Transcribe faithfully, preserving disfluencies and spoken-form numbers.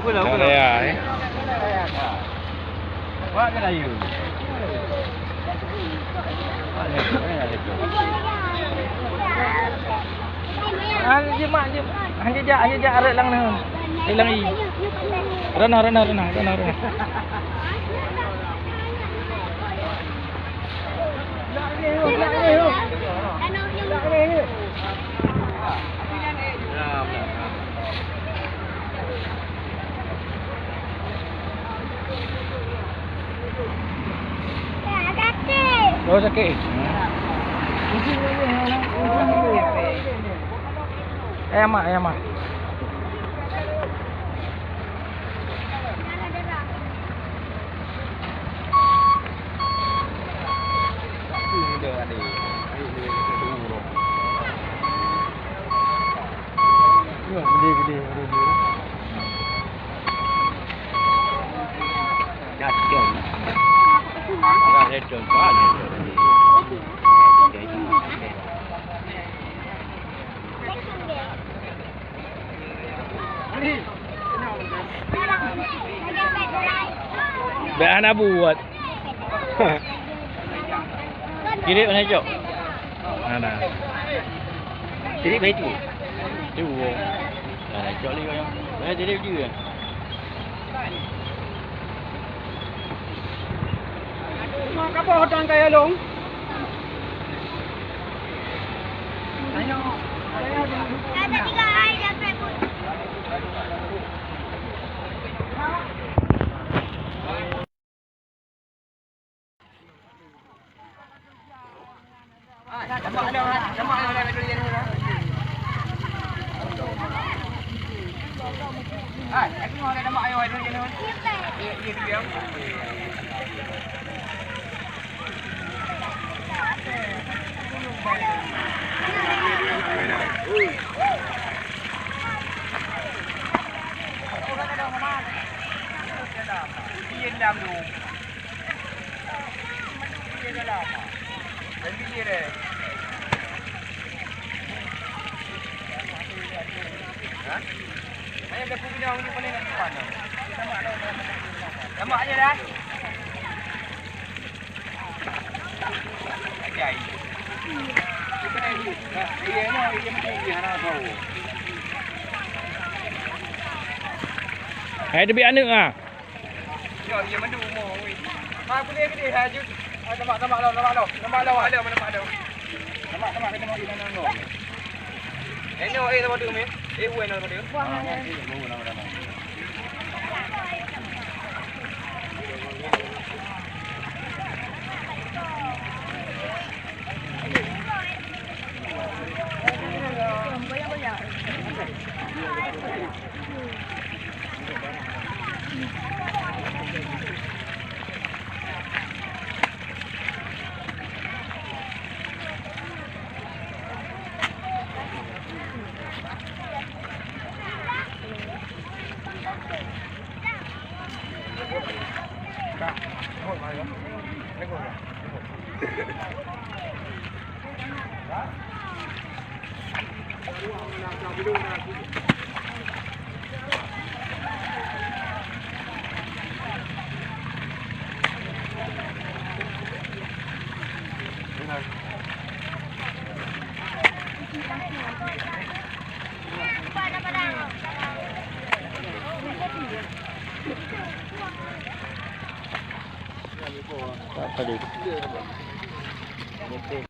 Korea, eh. Ah, jeuet mak, jeuet. Hana jak, hana jak arek lam nyoe. Eh, lam i. Rana, rana, rana, rana, rana. Oh, sakét. Eh, mak, eh, mak. Bèk hana buet. Kirém hana cok. Hana. Kirém hana cok. Cok. Hana cok lé. Hana kirém je. Mak, kapoh hutang kaya long. Hai, teubiet aneuk ah. Yo, iya mandu mo. Ma boleh ke dia haju? Ah, tambah, tambah lo, tambah lo. Tambah lo. Ada mana tambah lo? Tambah, tambah, tambah lo. Ini, eh, tambah tu, Mi. Eh, uwe, tambah tu. Tak tadi.